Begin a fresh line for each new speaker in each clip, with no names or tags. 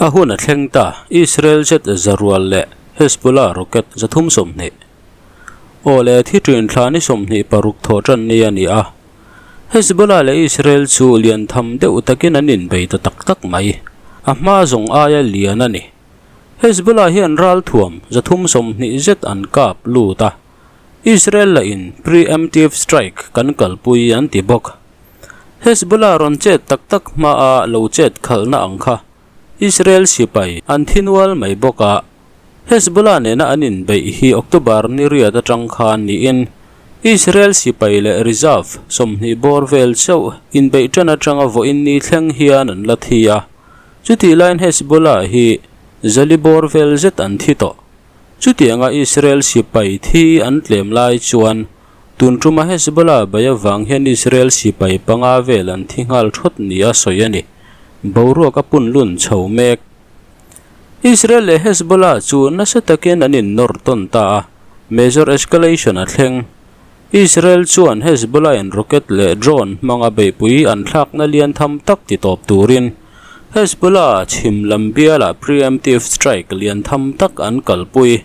A hun a thleng ta, Israel jet zarual leh Hezbollah rocket 320. Aw le, thi ṭin thla ni 26 thawh ṭan ni a ni a. Hezbollah leh Israel chu lian tham deuh takin an inbei ta tak tak mai. A hma zawng aia lian a ni. Hezbollah hian ralthuam 320 zet an kap lut a. Israel lahin pre-emptive strike kan kalpui an ti bawk. Hezbollah rawn chet tak tak hmaa lo chet khalhna ang kha Israel sipai an thi nual mai bawk a. Hezbollah nena an inbeih hi October ni riat atang khan niin Israel sipai leh reserve 20 bawr vel chauh inbeih tan atanga vawiin ni thleng hian an la thi a. Chutih laiin Hezbollah hi 400 bawr vel zet an thi tawh. Chutianga Israel sipai thi an tlem lai chuan tun tuma Hezbollah bei avang hian Israel sipai panga vel an thi nghal thawt nia sawi a ni. Boruak a pun lun chho mek. Israel leh Hezbollah chu nasa takin an innawr tawn ta a, major escalation a thleng. Israel chuan Hezbollah in rocket leh drone hmanga beihpui an thlakna lian tham tak ti tawp turin Hezbollah chhim lam bialah preemptive strike lian tham tak an kalpui.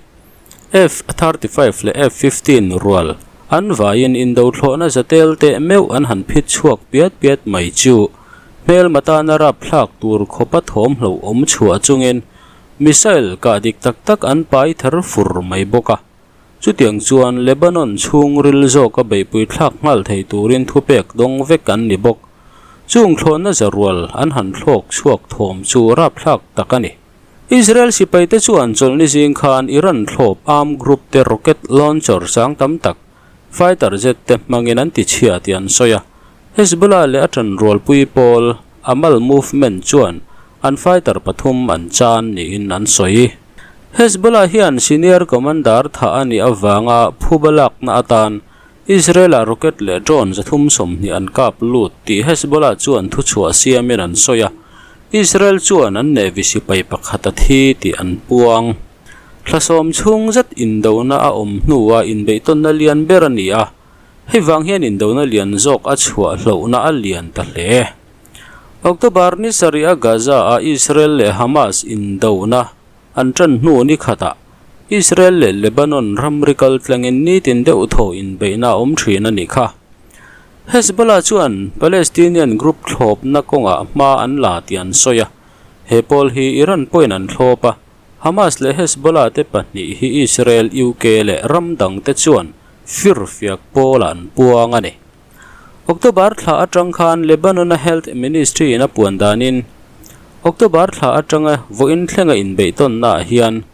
F-35 leh F-15 rual an vaiin indo thlawhna zatel teh meuh an han phit chhuak piat piat mai chu hmelma tana rap thlak tur khawpa thawm hlo awm chhuah chungin missile kah dik tak tak an pai thar fur mai bawk a. Chutiang chuan Lebanon chhungril zawka beihpui thlak nghal thei turin thupek dawng vek an ni bawk. Chung thlawhna zarual an han thlawk chhuak thawm chu rap thlak tak a ni. Israel sipaite chuan chawlhni zing khan Iran thlawp armed group te rocket launcher sang tam tak, fighter jet te hmangin an ti chhia tih an sawi a. Hezbollah leh a ṭanrualpui pawl Amal Movement chuan an fighter pathum an chan niin an sawi. Hezbollah hian senior commander thah a nih avanga phuba lakna atan Israel-ah rocket leh drone 320 an kap lut tih Hezbollah chuan thuchhuah siamin an sawi a, Israel chuan an navy sipai pakhat a thi tih an puang. Thla sawm chhung zet indona a awm hnua inbeihtawnna lian ber a ni a, hei vang hian indona lian zawk a chhuah hlauhna a lian ta hle. October ni sarih a Gaza-a Israel leh Hamas indona an ṭan hnu ni khatah Israel leh Lebanon ramri kal tlangin nitin deuh thaw inbeihna a awm ṭhin a nih kha. Hezbollah chuan Palestinian group thlawpna kawngah hma an la tih an sawi a, he pawl hi Iran pawhin an thlawp a, Hamas leh Hezbollah te pahnih hi Israel, UK leh ram dangte chuan firfiak pawlah an puang a ni. October thla atang khan Lebanon-a Health Ministry in a puan danin October thla atanga vawiin thlenga inbeihtawnnaah hian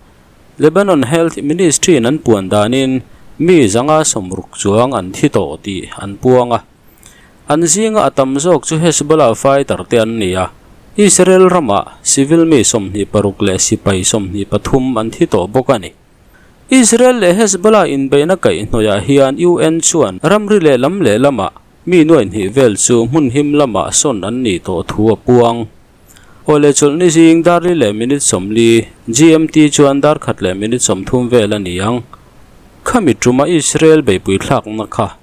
Lebanon Health Ministry in an puan danin mi 160 chuang an thi tawh tih an puang a. An zinga a tam zawk chu Hezbollah fighter te an ni a, Israel ramah civil mi 26 leh sipai 23 an thi tawh bawk a ni. Israel leh Hezbollah inbeihna kaihhnawihah hian UN chuan ramri lehlam lehlamah mi nuai hnih vel chu hmun him lamah sawn an nih tawh thu a puang. Awle chawlhni zing dar li leh minute 40, GMT chuan dar khat leh minute 30 vel a ni ang. Khami tuma Israel beihpui thlakna kha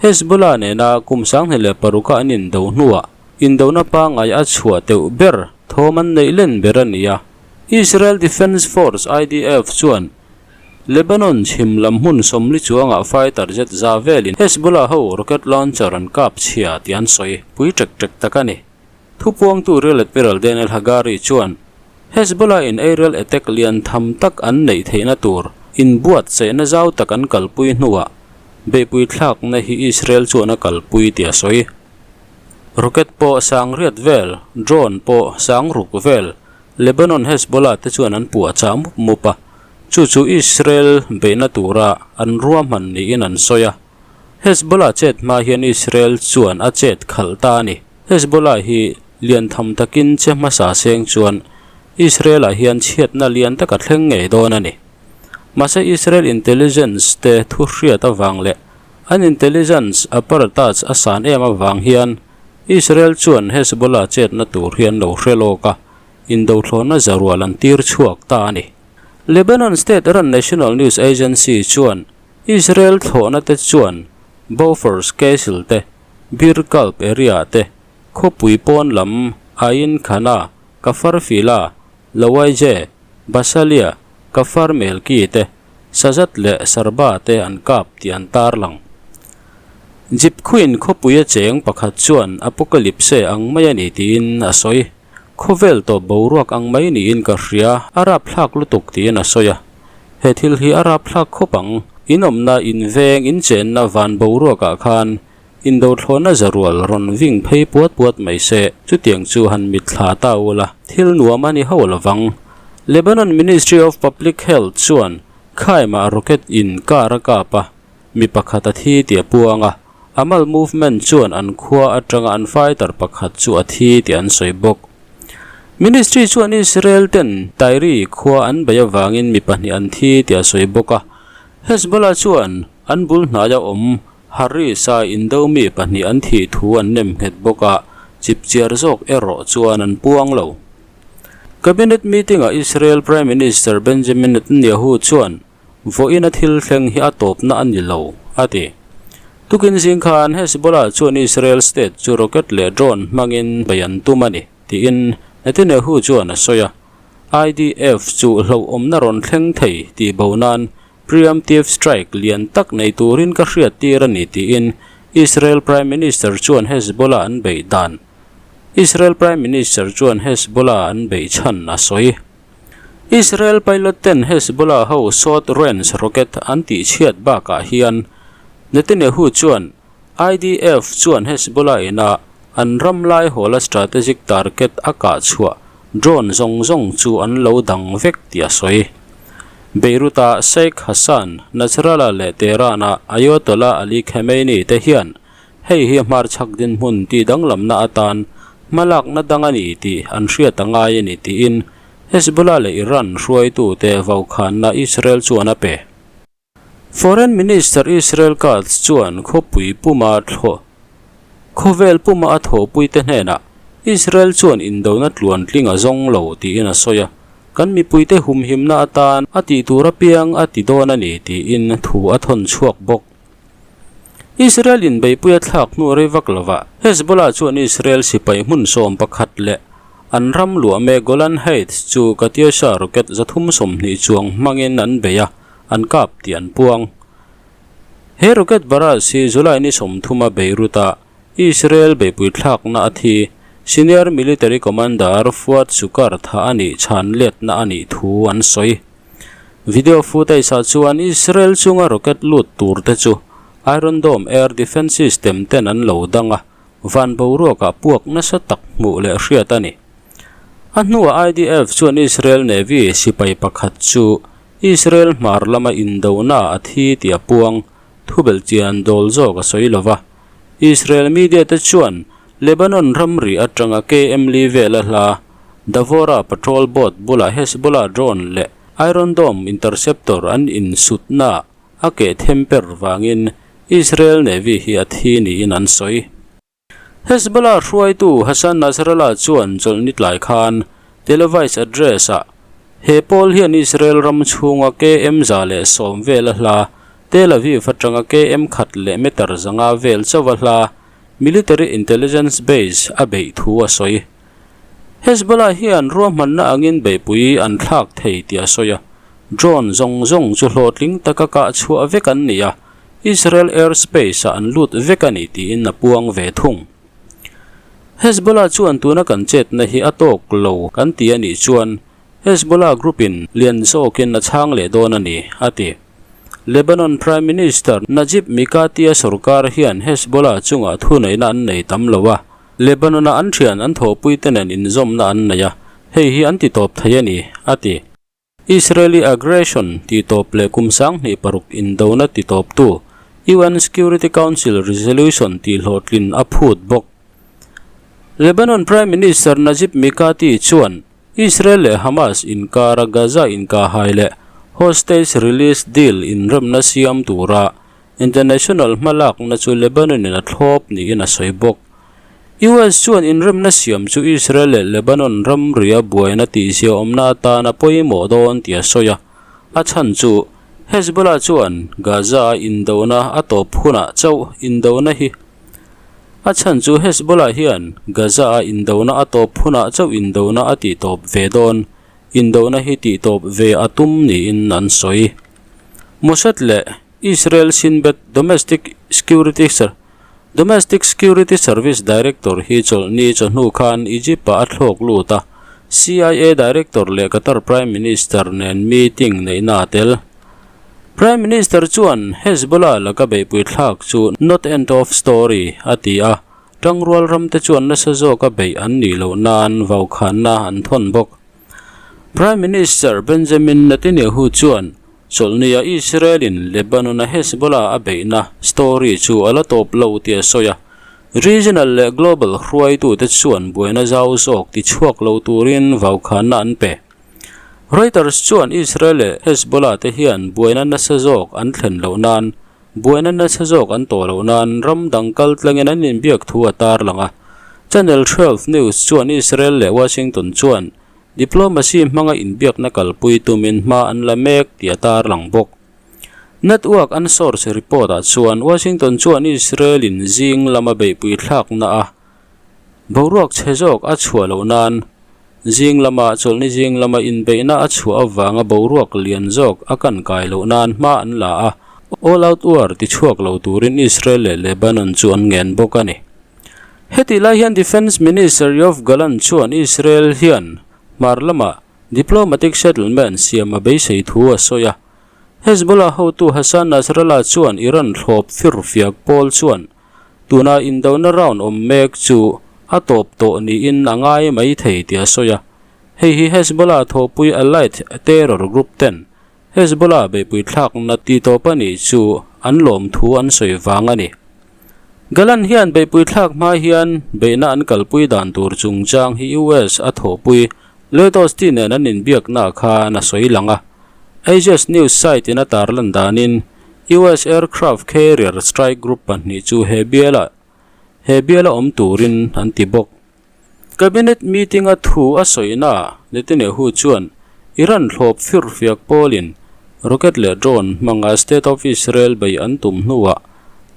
Hezbollah nena kum 2006-a an indo hnuah indona pangngai a chhuah teuh ber thawm an neih len ber a ni a. Israel Defense Force, IDF, chuan Lebanon chhim lam hmun 40 chuangah fighter jet za velin Hezbollah ho rocket launcher an kap chhia tih an sawi pui ṭek ṭek tak a ni. Thupuangtu Rear Admiral Daniel Hagari chuan Hezbollah in aerial attack lian tham tak an neih theihna tur inbuatsaihna zau tak an kalpui hnuah beihpui thlakna hi Israel chuan a kalpui tih a sawi. Rocket pawh sang riat vel, drone pawh sang ruk vel Lebanon Hezbollah te chuan an puah chah mup mup a, chu chu Israel beihna tura an ruahman niin an sawi a. Hezbollah chet hma hian Israel chuan a chet khalh ta a ni. Hezbollah hi lian tham takin che hmasa seng chuan Israel-ah hian chhiatna lian taka thleng ngei dawn a ni. Mahse Israel intelligence te thu hriat avang leh an intelligence apparatus a san em avang hian Israel chuan Hezbollah chetna tur hi an lo hre lawk a, indothlawhna zarual an tir chhuak ta a ni. Lebanon state ran National News Agency chuan Israel thlawhna te chuan Bofors Castle te, Bir Kalb area te, khawpui pawn lam Ain Khana, Kafar Fila, Lawaije, Basalia, Kafar Melki te, Sazat leh Sarba te an kap tih an tarlang. Jipkhuin khawpuia cheng pakhat chuan Apocalypse ang mai a ni tiin a sawi. Khawvel tawp boruak ang mai niin ka hria, a rapthlak lutuk tiin a sawi a. He thil hi a rapthlak khawp ang, in awmna, in veng, in chenna van boruakah khan Indothlawhna zarual rawn ving phei puat puat mai se, chutiang chu han mitthla ta ula, thil nuam a ni ho lovang. Lebanon Ministry of Public Health chuan Khaimah rocket in car a kap a, mi pakhat a thi tih a puang a, Amal Movement chuan an khua atanga an fighter pakhat chu a thi tih an sawi bawk. Ministry chuan Israel ten Tyre khua an bei avangin mi pahnih an thi tih a sawi bawk a, Hezbollah chuan an bul hnaia awm Harris-a indo mi pahnih an thih thu an nem nghet bawk a, chipchiar zawk erawh chuan an puang lo. Cabinet meeting-ah Israel Prime Minister Benjamin Netanyahu chuan vawiin a thil thleng hi a tawpna a ni lo, a ti. Tukin zing khan Hezbollah chuan Israel state chu rocket leh drone hmangin bei an tum a ni, tiin Netanyahu chuan a sawi a. IDF chu hlauhawmna rawn thleng thei tih bo nan Preemptive strike lian tak nei turin ka hriat tir a ni tiin Israel Prime Minister chuan Hezbollah an beih dan Israel Prime Minister chuan Hezbollah an beih chhan a sawi. Israel pilot ten Hezbollah ho short range rocket an tih chhiat bakah hian Netanyahu chuan IDF chuan Hezbollah ina an ram lai hawla strategic target a kah chhuah Drone zawng zawng chu an lo dang vek tih a sawi. Beirut-a Sheikh Hassan Nasrallah leh Tehran-a Ayatollah Ali Khamenei te hian hei hi hmarchhak dinhmun tih danglamna atan hmalakna dang a ni tih an hriat a ngai a ni tiin Hezbollah leh Iran hruaitute vaukhanna Israel chuan a pe. Foreign Minister Israel Katz chuan khawpui puma thlawh khawvel puma a thawhpuite hnenah Israel chuan indona tluantling a zawng lo tiin a sawi a, kan mipuite humhimna atan a tih tur apiang a ti dawn a ni tiin thu a thawn chhuak bawk. Israel inbeihpui a thlak hnu rei vak lovah Hezbollah chuan Israel sipai hmun sawm pakhat leh an ram luah mek Golan Heights chu Katyusha rocket 320 chuang hmangin an bei a, an kap tih an puang. He rocket barrage hi July ni 30 a Beirut-a Israel beihpui thlakna a thi Senior Military Commander Fuad Shukr tha a nih chhan letna a nih thu an sawi. Video footage-ah chuan Israel chunga rocket lut tur te chu Iron Dome air defence system ten an lo dang a, van boruakah puak nasa tak hmuh leh hriat a ni. A hnuah IDF chuan Israel Navy sipai pakhat chu Israel hmar lama indona a thi tih a puang, thubelh chian dawl zawk a sawi lo va. Israel media te chuan Lebanon ramri atanga KM li vela hla Davora patrol boat bulah Hezbollah drone leh Iron Dome interceptor an insutna a keh them per vangin Israel Navy hi a thi niin an sawi. Hezbollah hruaitu Hassan Nasrallah chuan chawlhni tlai khan televised address-ah he pawl hian Israel ram chhunga KM 110 vela hla, Tel Aviv atanga KM khat leh meter 500 vel chauha hla military intelligence base a beih thu a sawi. Hezbollah hian ruahmanna angin beihpui an thlak thei tih a sawi a, drone zawng zawng chu hlawhtling taka kah chhuah vek an ni a, Israel airspace-ah an lut vek a ni tiin a puang ve thung. Hezbollah chuan tuna kan chetna hi a tawk lo kan ti a nih chuan Hezbollah group-in lian zawkin a chhang leh dawn a ni, a ti. Lebanon Prime Minister Najib Mikati-a sorkar hian Hezbollah chungah thuneihna an nei tam lo a, Lebanon-a an thian an thawhpuite nen inzawmna an nei a, hei hi an ti tawp thei a ni, a ti. Israeli aggression titawp leh kum 26 indona titawptu UN Security Council resolution tihhlawhtlin a phut bawk. Lebanon Prime Minister Najib Mikati chuan Israel leh Hamas inkara Gaza inkahhai leh hostage release deal inremna siam tura International hmalakna chu Lebanon-in a thlawp niin a sawi bawk. US chuan inremna siam chu Israel leh Lebanon ramria buaina tihzia awmna atana pawimawh dawn tih a sawi a. A chhan chu Hezbollah chuan Gaza-a indona a tawp hunah chauh indona hi A chhan chu Hezbollah hian Gaza-a indona a tawp hunah chauh indona a tihtawp ve dawn. Indona hi tihtawp ve a tum niin an sawi. Mossad leh Israel Shin Bet Domestic Security Domestic Security Service Director hi chawlhni chawhnu khan Egypt-ah a thlawk lut a, CIA Director leh Qatar Prime Minister nen meeting neihna a tel. Prime Minister chuan Hezbollah laka beihpui thlak chu not end of story a ti a, tangrual ramte chuan nasa zawka beih an nih loh nan vaukhanna an thawn bawk. Prime Minister Benjamin Netanyahu chuan chawlhnia Israel-in Lebanon-a Hezbollah a beihna story chu a la tawp lo tih a sawi a, regional leh global hruaitute chuan buaina zau zawk tichhuak lo turin vaukhanna an pe. Reuters chuan Israel leh Hezbollah te hian buaina nasa zawk an thlen loh nan, buaina nasa zawk an tawh loh nan ram dang kal tlangin an inbiak thu a tarlang a. Channel 12 News chuan Israel leh Washington chuan diplomacy hmanga inbiakna kalpui tumin hma an la mek tih a tarlang bawk. Network an source report-ah chuan Washington chuan Israel-in zing lama beihpui thlakna a Boruak chhe zawk a chhuah loh nan zing lama chawlhni zing lama inbeihna a chhuah avanga boruak lian zawk a kan kai loh nan hma an la a, all out war ti chhuak lo turin Israel leh Lebanon chu an ngen bawk a ni. Hetih lai hian Defence Minister Yoav Gallant chuan Israel hian hmar lama diplomatic settlement siam a beisei thu a sawi a. Hezbollah hotu Hassan Nasrallah chuan Iran thlawp firfiak pawl chuan Tuna indona round awm mek chu a tawp tawh niin a ngai mai thei tih a sawi a. Hei hi Hezbollah thawhpui allied terror group ten Hezbollah beihpui thlakna ti tawp a nih chu an lawm thu an sawi vang a ni. Gallant hian beihpui thlak hma hian beihna an kalpui dan tur chungchang hi US a thawhpui Lloyd Austin nen an inbiakna khan a sawi lang a. Aegis News site in a tarlan danin US aircraft carrier strike group pahnih chu he biala he biala awm turin an ti bawk. Cabinet meeting a thu a sawina Netanyahu chuan Iran thlawp firfiak pawlin rocket leh drone hmanga State of Israel bei an tum hnuah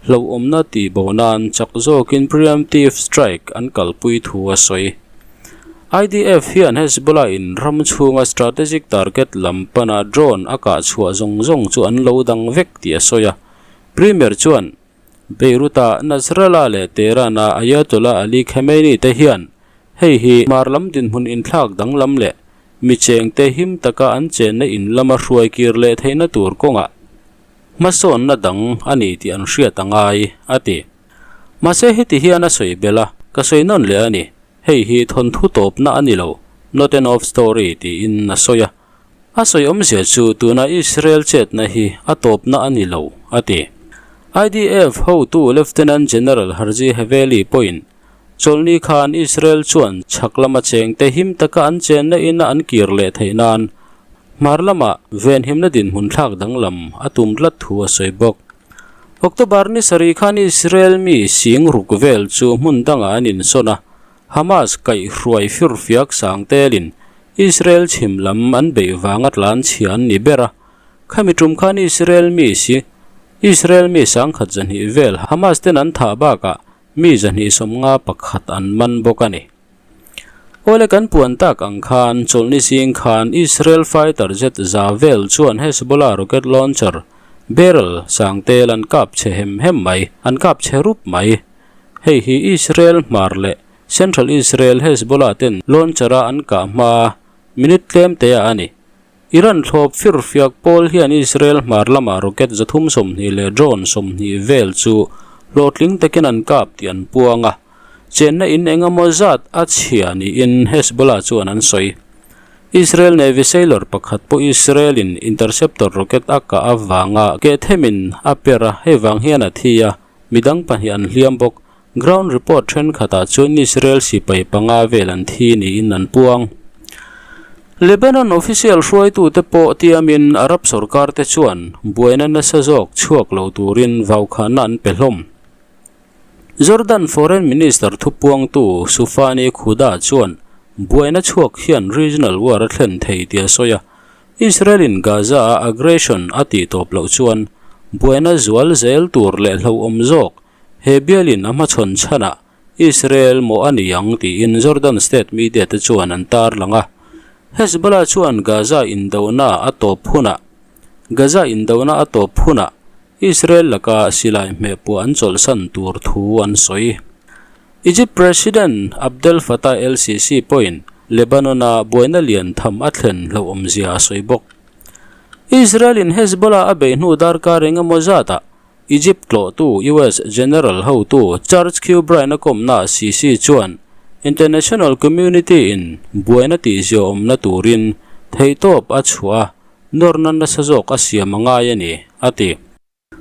hlauhawmna tihbo nan chak zawkin preemptive strike an kalpui thu a sawi. IDF hian Hezbollah in ram chhunga strategic target lam pana drone a kah chhuah zawng zawng chu an lo dang vek tih a sawi a. Premier chuan Beirut-a Nasrallah leh Tehran-a Ayatollah Ali Khamenei te hian hei hi hmar lam dinhmun inthlak danglam leh mi chengte him taka an chenna in lama hruai kir leh theihna tur kawngah hmasawnna dang a ni tih an hriat a ngai, a ti. Mahse heti hian a sawi belh a, ka sawi nawn leh a ni. Hei hi thawnthu tawpna a ni lo, not end of story, tiin a sawi a. A sawi awmzia chu tuna Israel chetna hi a tawpna a ni lo, a ti. IDF hotu Lieutenant General Herzi Haveli pawhin chawlhni khan Israel chuan chhak lama chengte him taka an chenna ina an kir leh theih nan hmar lama venhimna dinhmun thlak danglam a tum tlat thu a sawi bawk. October ni sarih khan Israel mi sing ruk vel chu hmun dangah an insawn a, Hamas kaihhruai firfiak sang telin Israel chhim lam an beih vanga tlan chhia an ni ber a. Khami tum khan Israel mi si Israel mi sangkhat zahnih vel Hamas ten an thah bakah mi zahnih sawmnga pakhat an man bawk a ni. Awle kan puan tak ang khan chawlhni zing khan Israel fighter jet za vel chuan Hezbollah rocket launcher Barrel sang tel an kap chhe hem hem mai, an kap chhe rup mai. Hei hi Israel hmar leh Central Israel Hezbollah ten launcher a an kah hma minute tlem te ah a ni. Iran thlawp firfiak pawl hian Israel hmar lamah rocket 320 leh drone 20 vel chu hlawhtling takin an kap tih an puang a, chenna in eng emaw zat a chhia niin Hezbollah chuan an sawi. Israel Navy sailor pakhat pawh Israel-in interceptor rocket a kah avanga keh themin a per a, hei vang hian a thi a, midang pahnih an hliam bawk. Ground report thenkhatah chuan Israel sipai panga vel an thi niin an puang. Lebanon official hruaitute pawh tiamin Arab sorkar te chuan buaina nasa zawk chhuak lo turin vaukhahna an pe hlawm. Jordan Foreign Minister thupuangtu Sufani Khuda chuan buaina chhuak hian regional war a thlen thei tih a sawi a, Israel-in Gaza-a aggression a tih tawp loh chuan buaina zual zel tur leh hlauhawm zawk he bialin a hmachhawn chhanah Israel mawh a ni ang tiin Jordan state media te chuan an tarlang a. Hezbollah chuan Gaza indona a tawp hunah Gaza indona a tawp hunah Israel laka silai hmehpuah an chawlhsan tur thu an sawi. Egypt President Abdel Fattah el-Sisi pawhin Lebanon-a buaina lian tham a thlen hlauhawmzia a sawi bawk. Israel-in Hezbollah a beih hnu darkar eng emaw zatah Egypt tlawhtu US General hotu Charles Q. Bryan a kawmna Sisi chuan international community in buaina tihziaawmna turin theihtawp a chhuah a, nawrna nasa zawk a siam a ngai a ni, a ti.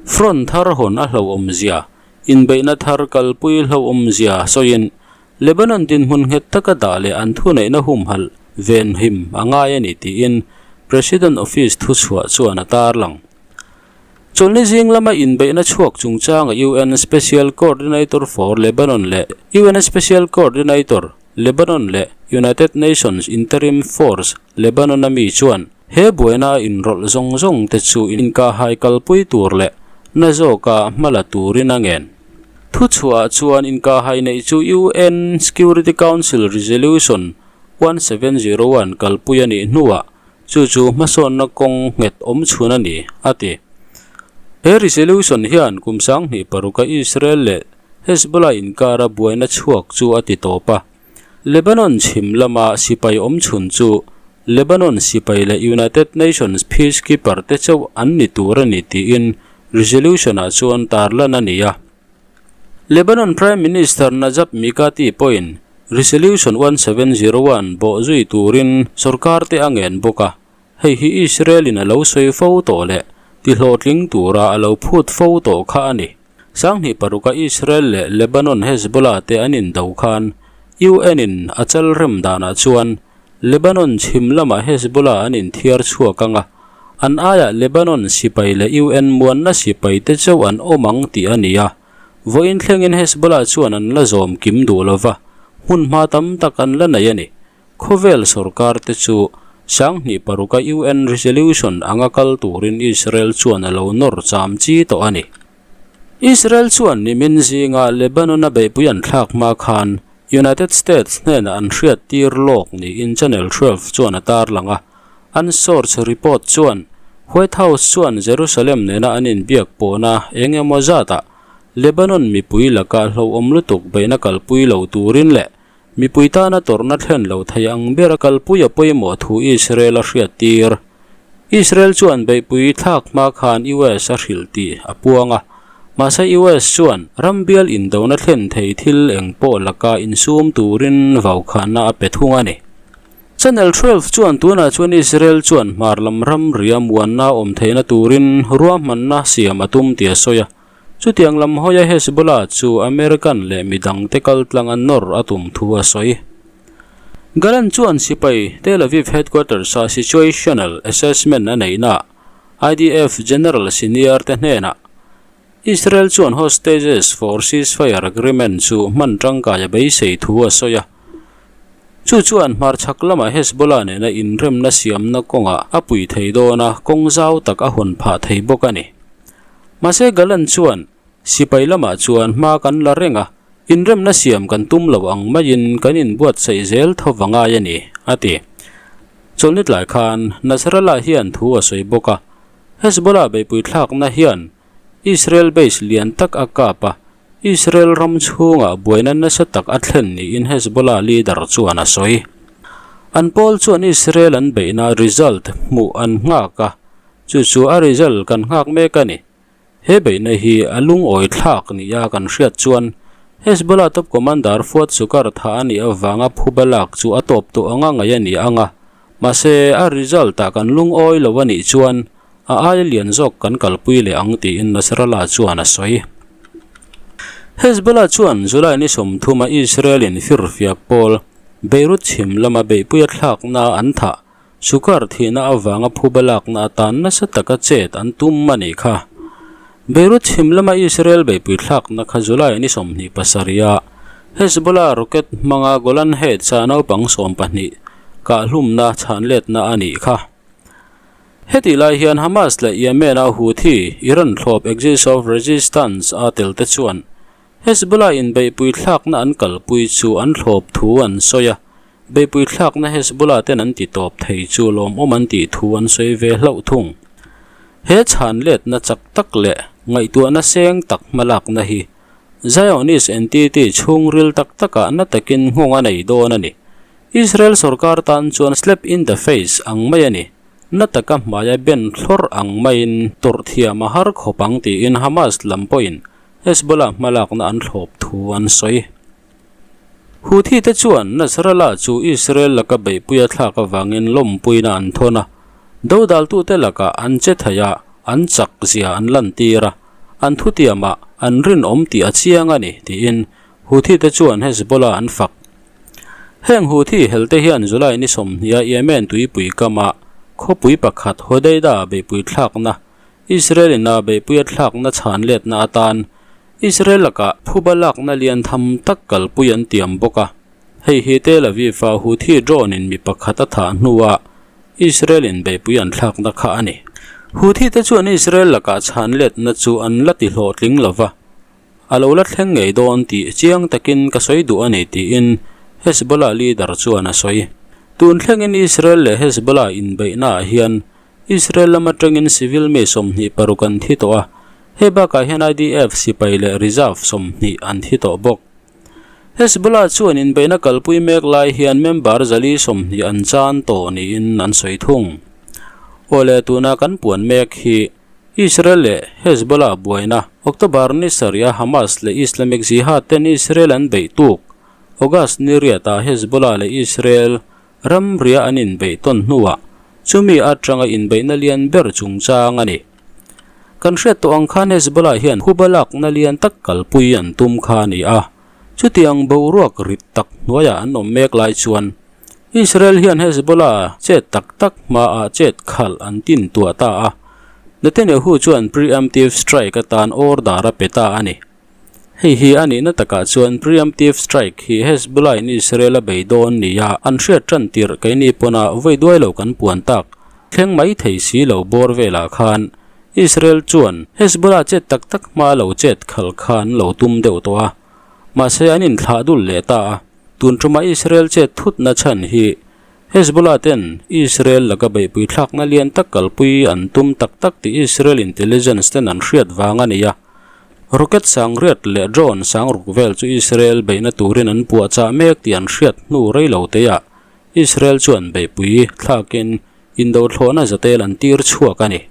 Front thar hawn a hlauhawmzia, inbeihna thar kalpui hlauhawmzia sawiin Lebanon dinhmun nghet taka dah leh an thuneihna humhalh venhim a ngai a ni tiin President Office thuchhuah chuan a tarlang. Chawlhni zing lama inbeihna chhuak chungchanga UN Special Coordinator for Lebanon leh UN Special Coordinator, Lebanon leh United Nations Interim Force, Lebanon-a mi chuan he buaina a inrawlh zawng zawng te chu inkahhai kalpui tur leh na zawka hma la turin a ngen. Thuchhuahah chuan inkahhai neih chu UN Security Council Resolution 1701 kalpui a nih hnuah Chu chu hmasawnna kawng nghet awm chhun a ni, a ti. He resolution hian kum 2006 a Israel leh Hezbollah inkara buaina chhuak chu a ti tawp a. Lebanon chhim lama sipai awm chhun chu Lebanon sipai leh United Nations peacekeeper te chauh an ni tur a ni tiin resolution-ah chuan tarlan a ni a. Lebanon Prime Minister Najab Mikati pawhin Resolution 1701 bawh zui turin sorkar te a ngen bawk a, hei hi Israel-in a lo sawi fo tawh leh tihlawhtling tura a lo phut fo tawh kha a ni. 2006 a Israel leh Lebanon Hezbollah te an indo khan UN-in a chal rem danah chuan Lebanon chhim lamah Hezbollah an inthiar chhuak ang a, an aiah Lebanon sipai leh UN muanna sipai te chauh an awm ang tih a ni a. Vawiin thlengin Hezbollah chuan an la zawm kim duh lo va, hmun hma tam tak an la nei a ni. Khawvel sorkar te chu 2006 a UN resolution anga kal turin Israel chuan a lo nawr cham chi tawh a ni. Israel chuan nimin zinga Lebanon-a beihpui an thlak hma khan United States hnenah an hriattir lawk niin Channel 12 chuan a tarlang a. An source report chuan White House chuan Jerusalem nena an inbiak pawhna eng emaw zatah Lebanon mipui laka hlauhawm lutuk beihna kalpui lo turin leh mipui tana tawrhna thlen lo thei ang bera kalpui a pawimawh thu Israel a hriattir. Israel chuan beihpui thlak hma khan US a hrilh tih a puang a, mahse US chuan ram bial indona thlen thei thil eng pawh laka insum turin vaukhahna a pe thung a ni. Channel 12 chuan tunah chuan Israel chuan hmar lam ram ria muanna awm theihna turin ruahmanna siam a tum tih a sawi a, chutiang lam hawia Hezbollah chu American leh midangte kaltlang a nawr a tum thu a sawi. Gallant chuan sipai Tel Aviv headquarters-a situational assessment a neihnaah IDF General senior te hnenah Israel chuan hostages for ceasefire agreement chu hman tangkai a beisei thu a sawi a. Chu chuan hmarchhak lamah Hezbollah nena inremna siamna kawngah a pui thei dawn a, kawng zau tak a hawn phah thei bawk a ni. Mahse Gallant chuan sipai lamah chuan hma kan la reng a, Inremna siam kan tum lo ang maiin kan inbuatsaih zel tho va ngai a ni, a ti. Chawlhni tlai khan Nasrallah hian thu a sawi bawk a, Hezbollah beihpui thlakna hian Israel base lian tak a kap a, Israel ram chhungah buaina nasa tak a thlen niin Hezbollah leader chuan a sawi. An pawl chuan Israel an beihna result hmuh an nghak a, chu chu a result kan nghak mek a ni. He beihna hi a lungawi thlak nia kan hriat chuan Hezbollah top commander Fuad Shukr tha a nih avanga phuba lak chu a tawp tawh anga ngaih a ni ang a, mahse a result ah kan lungawi lo a nih chuan a aia lian zawk kan kalpui leh ang tiin Nasrallah chuan a sawi. Hezbollah chuan July ni 30 a Israel in firfiak pawl Beirut chhim lama beihpuia thlakna an thah Sukar thihna avanga phuba lakna atan nasa taka chet an tum a nih kha. Beirut chhim lama Israel beihpui thlakna kha July ni 27 a Hezbollah rocket hmanga Golan Heights-a naupang 12 kahhlumna chhanletna a nih kha. Hetih lai hian Hamas leh Yemen-a Houthi, Iran thlawp Axis of Resistance a telte chuan Hezbollah inbeihpui thlakna an kalpui chu an thlawp thu an sawi a. Beihpui thlakna Hezbollah ten an ti tawp thei chu lawmawm an tih thu an sawi ve hlauh thung. He chhan letna chak tak leh ngaihtuahna seng tak hmalakna hi Zionist entity chhungril tak takah na takin nghawng a nei dawn a ni. Israel sorkar tan chuan slap in the face ang mai a ni. Na taka hmaia ben thlawrh ang maiin tawrh thiam a har khawp ang tiin Hamas lam pawhin Hezbollah hmalakna an thlawp thu an sawi. Houthi te chuan Nasrallah chu Israel laka beihpui a thlak avangin lawmpuina an thawn a, dodaltute lakah an che thei a, an chak zia an lantir a, an thutiamah an rinawm tih a chiang a ni tiin Houthi te chuan Hezbollah an fak. Heng Houthi helte hian July ni sawmhniha Yemen tuipui kama khawpui pakhat Hodeida beihpui thlakna, Israel in a beihpui a thlakna chhan letna atan Israel lakah phuba lakna lian tham tak kalpui an tiam bawk a. Hei hi Tel Aviv-a Houthi drone in mi pakhat a thah hnuah Israel in beihpui an thlakna kha a ni. Houthi te chuan Israel lakah chhan letna chu an la ti hlawhtling lova. A lo la thleng ngei dawn tih chiang takin ka sawi duh a ni tiin Hezbollah leader chuan a sawi. Tun thlengin Israel leh Hezbollah inbeihnaah hian Israel lam atangin civil mi 26 an thi tawh a, hei bakah hian IDF sipai leh reserve 20 an thi tawh bawk. Hezbollah chuan inbeihna kalpui mek lai hian member 420 an chan tawh niin an sawi thung. Awle tuna kan puan mek hi Israel leh Hezbollah buaina, October ni sarih a Hamas leh Islamic Jihad ten Israel an beih tuk, August ni riatah Hezbollah leh Israel ramria an inbeih tawn hnuah chumi atanga inbeihna lian ber chungchang a ni. Kan hriat tawh ang khan Hezbollah hian huba lakna lian tak kalpui an tum kha a ni a, chutiang boruak rit tak hnuaiah an awm mek lai chuan Israel hian Hezbollah chet tak tak hmaah chet khalh an tin tuah ta a, Netanyahu chuan preemptive strike atan order a pe ta a ni. Hei hi a nihna takah chuan preemptive strike hi Hezbollah in Israel a bei dawn nia an hriat tan tirh keini pawnah vawi duai lo kan puan tak thleng mai thei si lo bawr velah khan Israel chuan Hezbollah chet tak tak hmaa lo chet khalh kha an lo tum deuh tawh a, mahse an inthlah dul leh ta a. Tun ṭuma Israel chet thutna chhan hi Hezbollah ten Israel laka beihpui thlakna lian tak kalpui an tum tak tak tih Israel intelligence ten an hriat vang a ni a. Rocket sangriat leh drone sangruk vel chu Israel beihna turin an puahchah mek tih an hriat hnu rei lo teiah Israel chuan beihpui thlakin indo thlawhna zatel an tir chhuak a ni.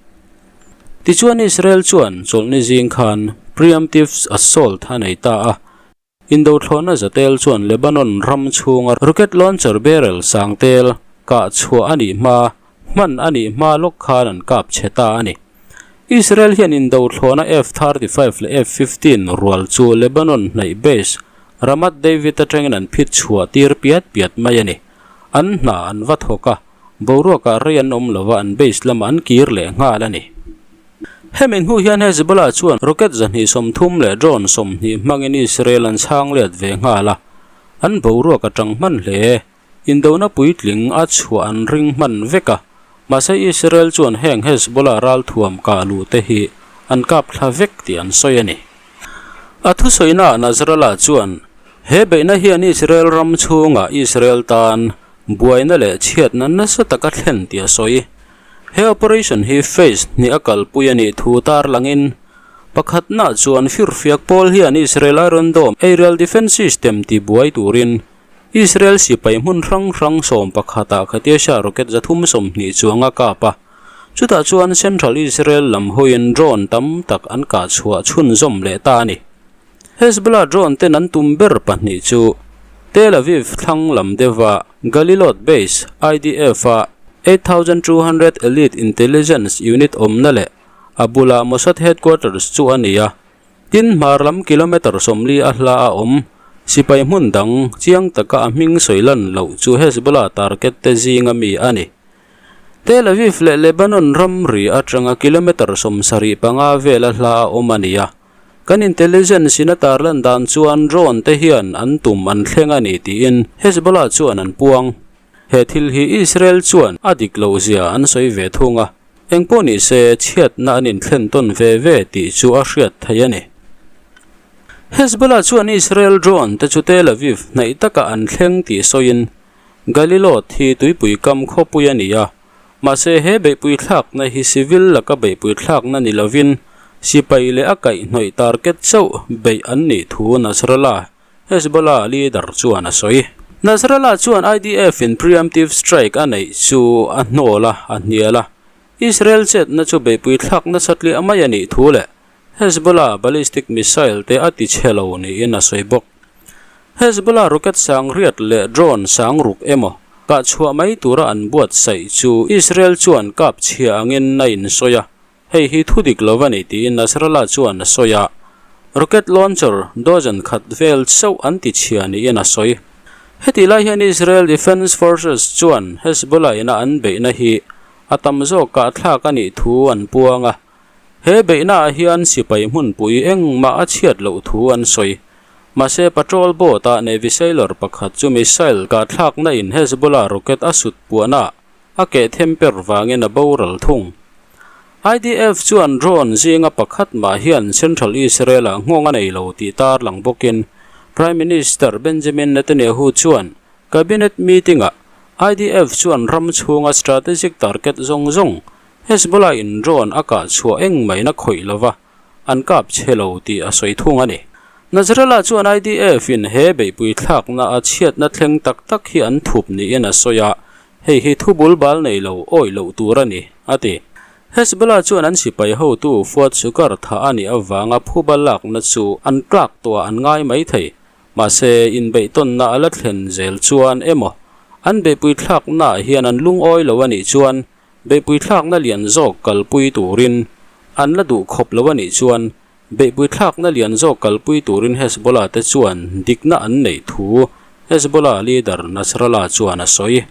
Tichuan Israel chuan chawlhni zing khan preemptive assault a nei ta a. Indo thlawhna zatel chuan Lebanon ram chhunga rocket launcher barrel sangtel kah chhuah a nih hma, hman a nih hma lawk khan an kap chhe ta a ni. Israel hian indo thlawhna F-35 leh F-15 rual chu Lebanon hnaih base Ramat David atangin an phit chhuah tir piat piat mai a ni. An hna an va thawk a, boruakah rei an awm lova an base lamah an kir leh nghal a ni. Hemi hnu hian Hezbollah chuan rocket 230 leh drone 20 hmangin Israel an chhang let ve nghal a, an boruak a tang hman hle. Indona puitling a chhuah an ring hman vek a, mahse Israel chuan heng Hezbollah ralthuam kah luh te hi an kap thla vek tih an sawi a ni. A thusawiinaah Nasrallah chuan he beihna hian Israel ram chhungah Israel tan buaina leh chhiatna nasa taka thlen tih a sawi. He operation hi phase hnih a kalpui a nih thu tarlangin, pakhatnaah chuan firfiak pawl hian Israel Iron Dome aerial defence system tibuai turin Israel sipai hmun hrang hrang sawm pakhatah Katyusha rocket 320 chuang a kap a, chutah chuan central Israel lam hawiin drone tam tak an kah chhuah chhunzawm leh ta a ni. Hezbollah drone ten an tum ber pahnih chu Tel Aviv thlang lam deuha Galilot base IDF-a 8200 Elite Intelligence Unit awmna leh a bula Mossad headquarters chu a ni a. Tin, hmar lam kilometre 40 a hla a awm. Sipai hmun dang chiang taka a hming sawi lan loh chu Hezbollah target te zinga mi a ni. Tel Aviv leh Lebanon ramri atanga kilometre 75 vela hla a awm a ni a. Kan intelligence in a tarlan dan chuan drone te hian an tum an thleng a ni tiin Hezbollah chuan an puang. He thil hi Israel chuan a dik loh zia an sawi ve thung a, engpawh ni se chhiatna an inthlen tawn ve ve tih chu a hriat theih a ni. Hezbollah chuan Israel drone te chu Tel Aviv hnaih takah an thleng tih sawiin. Galilot hi tuipui kam khawpui a ni a, mahse he beihpui thlakna hi civil laka beihpui thlakna ni lovin sipai leh a kaihhnawih target chauh beih an nih thu Nasrallah, Hezbollah leader chuan a sawi. Nasrallah chuan IDF in preemptive strike a neih chu a hnawl a, a hnial a. Israel chetna chu beihpui thlak nasa tliah mai a nih thu leh Hezbollah ballistic missile te a ti chhe lo niin a sawi bawk. Hezbollah rocket sang riat leh drone sang ruk emaw kah chhuah mai tura an buatsaih chu Israel chuan kap chhia angin a insawi a, hei hi thu dik lo a ni tiin Nasrallah chuan a sawi a. Rocket launcher dozen khat vel chauh an ti chhia niin a sawi. Hetih lai hian Israel Defence Forces chuan Hezbollah ina an beihna hi a tam zawk kah thlak a nih thu an puang a. He beihnaah hian sipai hmunpui engmah a chhiat loh thu an sawi. Mahse, patrol boat-ah Navy sailor pakhat chu missile kahthlakna in Hezbollah rocket a sut puahnaah a keh them per vangin a boral thung. IDF chuan drone zinga pakhat mah hian Central Israel-ah nghawng a nei lo tih tarlang bawkin Prime Minister Benjamin Netanyahu chuan Cabinet meeting-ah IDF chuan ram chhunga strategic target zawng zawng Hezbollah in drone a kah chhuah engmahina khawih lova an kap chhe lo tih a sawi thung a ni. Nasrallah chuan IDF in he beihpui thlakna a chhiatna thleng tak tak hi an thup niin a sawi a, hei hi thu bul bal nei lo awih loh tur a ni, a ti. Hezbollah chuan an sipai hotu Fuad Shukr thah a nih avanga phuba lakna chu an tlak tawhah an ngai mai thei. Mahse, inbeihtawnna a la thlen zel chuan emaw an beihpui thlaknaah hian an lungawi lo a nih chuan Beihpui thlakna lian zawk kalpui turin an la duh khawp lo a nih chuan beihpui thlakna lian zawk kalpui turin Hezbollah te chuan dikna an neih thu Hezbollah leader Nasrallah chuan a sawi.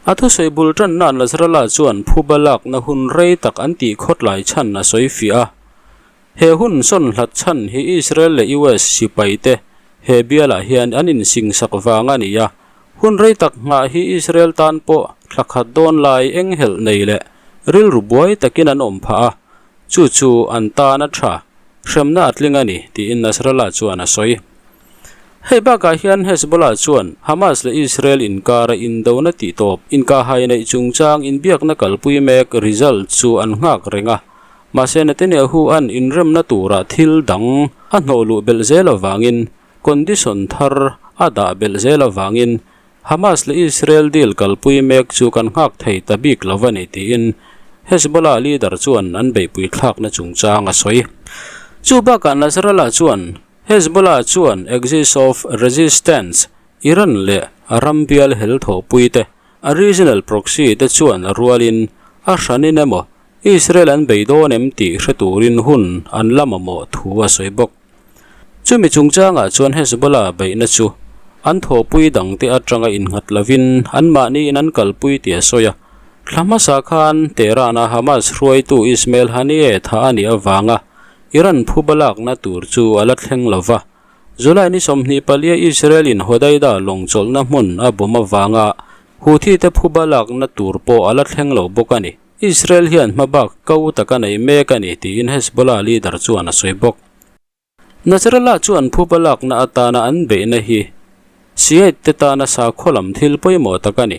A thusawi bul tanna'n Nasrallah chuan phuba lakna hun rei tak an tih khawtlai chhan a sawi fiah a. He hun sawn hlat chhan hi Israel leh US sipai te he bialah hian an insingsak vang a ni a, hun rei tak nghah hi Israel tan pawh thla khat dawn lai enghelh nei leh rilru buai takin an awm phah a, chu chu an tan a tha, hremna a tling a ni, tiin Nasrallah chuan a sawi. Hei bakah hian Hezbollah chuan Hamas leh Israel inkara indona tihtawp inkahhai neih chungchang inbiakna kalpui mek result chu an nghak reng a, Mahse Netanyahu an inremna turah thil dang a hnawh luh belh zel avangin condition thar a dah belh zel avangin Hamas leh Israel deal kalpui mek chu kan nghak thei ta bik lo a ni tiin Hezbollah leader chuan an beihpui thlakna chungchang a sawi. Chu bakah Nasrallah chuan Hezbollah chuan Axis of Resistance Iran leh a ram bial hel thawhpui te a regional proxy te chuan a rualin a hranin emaw Israel an bei dawn em tih hre turin hun an la mamawh thu a sawi bawk. Chumi chungchangah chuan Hezbollah beihna chu an thawhpui dangte atanga innghat lovin anmahniin an kalpui tih a sawi a. Thla hmasa khan Tehran-a Hamas hruaitu Ismail Haniyeh thah a nih avanga Iran phuba lakna tur chu a la thleng lo va. July ni 24 Israel-in Hodeidah lawng chawlhna hmun a bawm avanga Houthi-te phuba lakna tur pawh a la thleng lo bawk a ni. Israel hian hmabak ko tak a nei mek a ni tiin Hezbollah leader chuan a sawi bawk. Nasrallah chuan phuba lakna atana an beihna hi Shiite te tana sakhaw lam thil pawimawh tak a ni.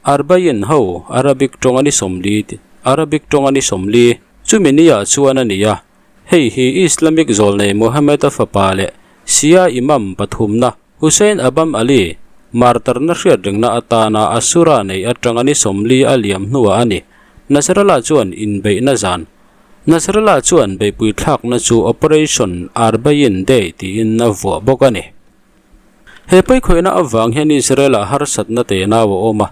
Arbaeen ho Arabic tawng a ni 40 Arabic tawng a ni 40 chumi niah chuan a ni a, hei hi Islamic zawlnei Muhammad-a fapa leh Shia Imam pathumna Hussein Abam Ali, martarna hriatrengna atana Asura nei atanga ni 40 a liam hnuah a ni. Nasrallah chuan inbeihna zan. Nasrallah chuan beihpui thlakna chu Operation Arbaeen Day tiin a vuah bawk a ni. He pawikhawihna avang hian Israel-ah harsatna tenau a awm a,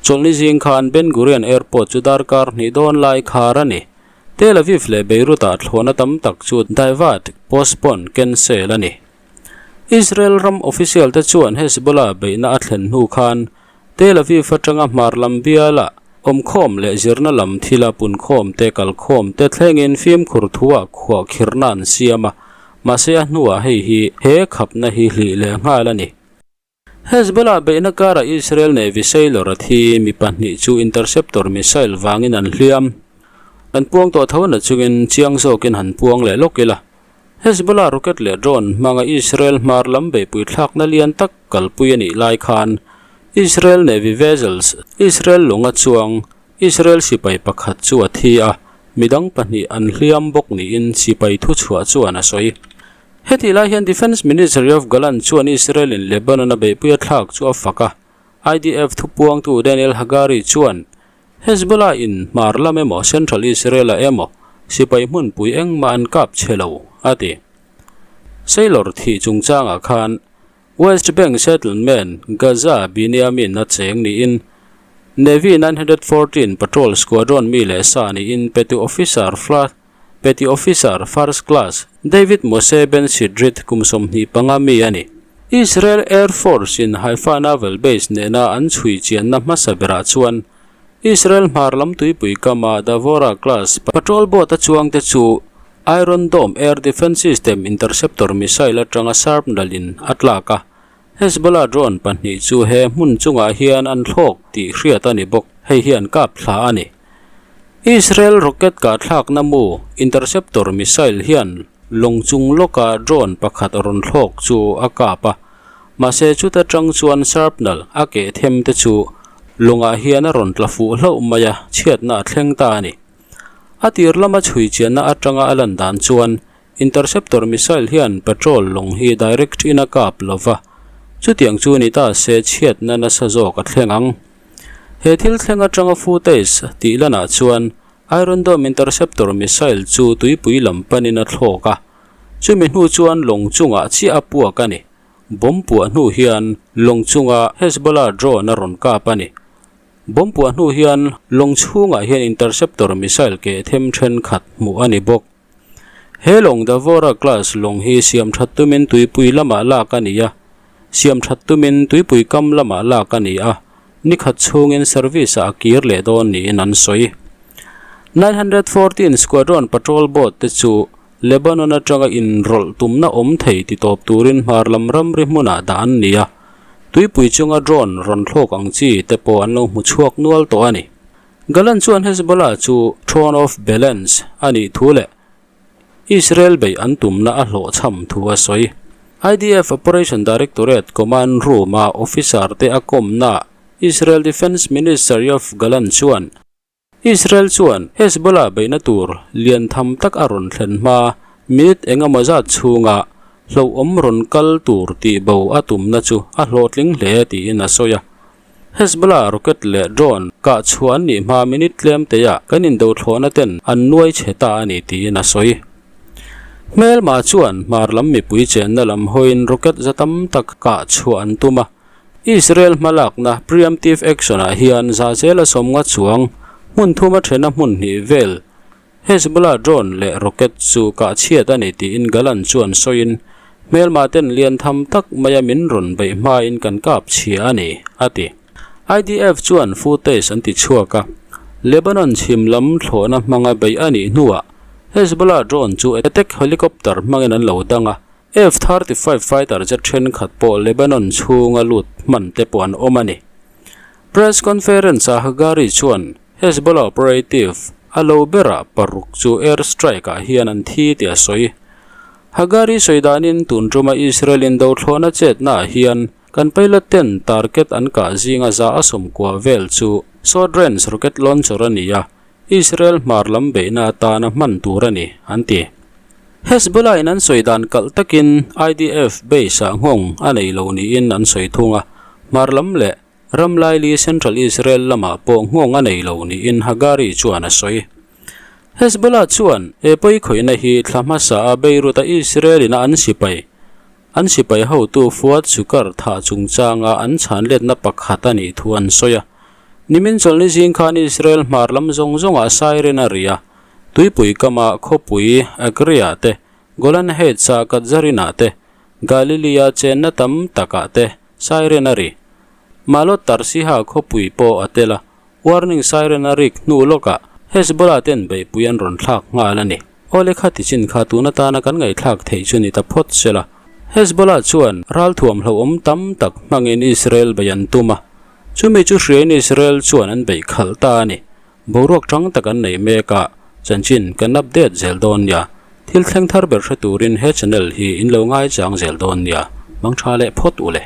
chawlhni zing khan Ben Gurion Airport chu darkar hnih dawn lai khar a ni. Tel Aviv leh Beirut-ah thlawhna tam tak chu divert, postpone, cancel a ni. Israel ram official te chuan Hezbollah beihna a thlen hnu khan Tel Aviv atanga hmar lam biala awmkhawm leh zirna lam thila punkhawm te kalkhawm te thlengin fimkhur thuah khuah khirhna an siam a, mahse a hnuah hei hi he khapna hi hlih leh nghal a ni. Hezbollah beihna karah Israel Navy sailor a thi mi pahnih chu interceptor missile vangin an hliam. An puang tawh tho na chungin chiang zawkin han puang leh lawk ila. Hezbollah rocket leh drone hmanga Israel hmar lam beihpui thlakna lian tak kalpui a nih lai khan Israel Navy vessels Israel lawnga chuang Israel sipai pakhat chu a thi a, midang pahnih an hliam bawk niin sipai thuchhuah chuan a sawi. Hetih lai hian Defence Ministry of Galan chuan Israel in Lebanon a beihpui a thlak chu a fak a, IDF thupuangtu Daniel Hagari chuan Hezbollah in hmar lam emaw Central Israel ah emaw sipai hmunpui engmah an kap chhe lo, a ti. Sailor thih chungchangah khan West Bank settlement Gaza Binyamin a cheng niin Navy 914 Patrol Squadron mi leh sa niin Petty Officer Petty Officer First Class David Moshe Ben Shitrit kum 25 mi a ni. Israel Air Force in Haifa Naval Base nena an chhui chianna hmasa berah chuan Israel hmar lam tuipui kama Davora Class patrol boat a chuangte chu Iron Dome air defence system interceptor missile atanga shrapnel in a tlak a, Hezbollah drone pahnih chu he hmun chungah hian an thlawk tih hriat a ni bawk, hei hian kap thla a ni. Israel rocket kah thlakna mu interceptor missile hian lawng chung lawka drone pakhat rawn thlawk chu a kap a, mahse chuta tang chuan shrapnel a keh them te chu lawngah hian a rawn tla fuh hlauh mai a, chhiatna a thleng ta a ni. A tir lama chhui chianna atanga a lan dan chuan interceptor missile hian patrol lawng hi direct in a kap lo va, chutiang chu ni ta se chhiatna nasa zawk a thleng ang. He thil thleng atanga footage tih lanah chuan Iron Dome interceptor missile chu tuipui lam panin a thlawk a, chumi hnu chuan lawng chungah chiah a puak a ni. Bomb puah hnu hian lawng chunga Hezbollah drone a rawn kap a ni. Bomb puah hnu hian lawng chhungah hian interceptor missile keh them thenkhat hmuh a ni bawk. He lawng Davora class lawng hi siam that tumin tuipui lamah lak a ni a, siam that tumin tuipui kam lamah lak a ni a, nikhat chhungin service ah a kir leh dawn niin an sawi. 914 Squadron patrol boat te chu Lebanon atanga inrawlh tumna awm thei ti tawp turin hmar lam ramri hmunah dah an ni a, tuipui chunga drone rawn thlawk ang chi te pawh an lo hmu chhuak nual tawh a ni. Gallant chuan Hezbollah chu Throne of Balance a nih thu leh Israel beih an tumna a hlawhchham thu a sawi. IDF Operation Directorate Command Room-a officer te a kawmnaah Israel Defence Minister Yoav Gallant chuan, Israel chuan Hezbollah beihna tur lian tham tak a rawn thlen hma minute eng emaw zat chhunga hlauhawm rawn kal tur tih bo a tumna chu a hlawhtling hle tiin a sawi a. Hezbollah rocket leh drone kah chhuah an nih hma minute tlem teiah kan indothlawhna ten an nuai chhe ta a ni tiin a sawi. Hmelma chuan hmar lam mipui chenna lam hawiin rocket za tam tak kah chhuah an tum a. Israel hmalakna preemptive action ah hian za zela sawmnga chuang hmun thuma thena hmun hnih vel Hezbollah drone leh rocket chu kah chhiat a ni tiin Gallant chuan sawiin hmelma ten lian tham tak maia min rawn beih hmain kan kap chhia a ni, a ti. IDF chuan footage an ti chhuak a, Lebanon chhim lam thlawhna hmanga beih a nih hnuah Hezbollah drone chu attack helicopter hmangin an lo dang a, F-35 fighter jet thenkhat pawh Lebanon chhunga lut hman te pawh an awm a ni. Press conference-ah Hagari chuan Hezbollah operative a lo berah paruk chu air strike-ah hian an thi tih a sawi. Hagari sawi danin tun tuma Israel indothlawhna chetnaah hian kan pilot ten target an kah zinga za a sawmkua vel chu short range rocket launcher a ni a, Israel hmar lam beihna atana hman tur a ni, an ti. Hezbollah in an sawi dan kalh takin IDF base ah nghawng a nei lo niin an sawi thung a, hmar lam leh ram laili Central Israel lamah pawh nghawng a nei lo niin Hagari chuan a sawi. Hezbollah chuan he pawikhawihna hi thla hmasa a Beirut a Israel in a an sipai an sipai hotu Fuad Shukr thah chungchanga an chhanletna pakhat a nih thu an sawi a. Nimin chawlhni zing khan Israel hmar lam zawng zawngah siren a ri a, tuipui kama khawpui Agria te, Golan Heights-a Katzarin-ah te, Galilea chenna tam takah te siren a ri. Maalot Tarsiha khawpui pawh a tel a, warning siren a rik hnu lawkah Hezbollah ten beihpui an rawn thlak nghal a ni. Aw lekha ti chin kha tun atana kan ngaihthlak theih chu ni ta phawt se la. Hezbollah chuan ralthuam hlauhawm tam tak hmangin Israel bei an tum a, Chumi chu hriain Israel chuan an beih khalh ta a ni. Boruak tang tak an nei mek a, chanchin kan update zel dawn nia. Thil thleng thar ber hre turin he channel hi in lo ngaichang zel dawn nia. Mangtha leh phawt u le.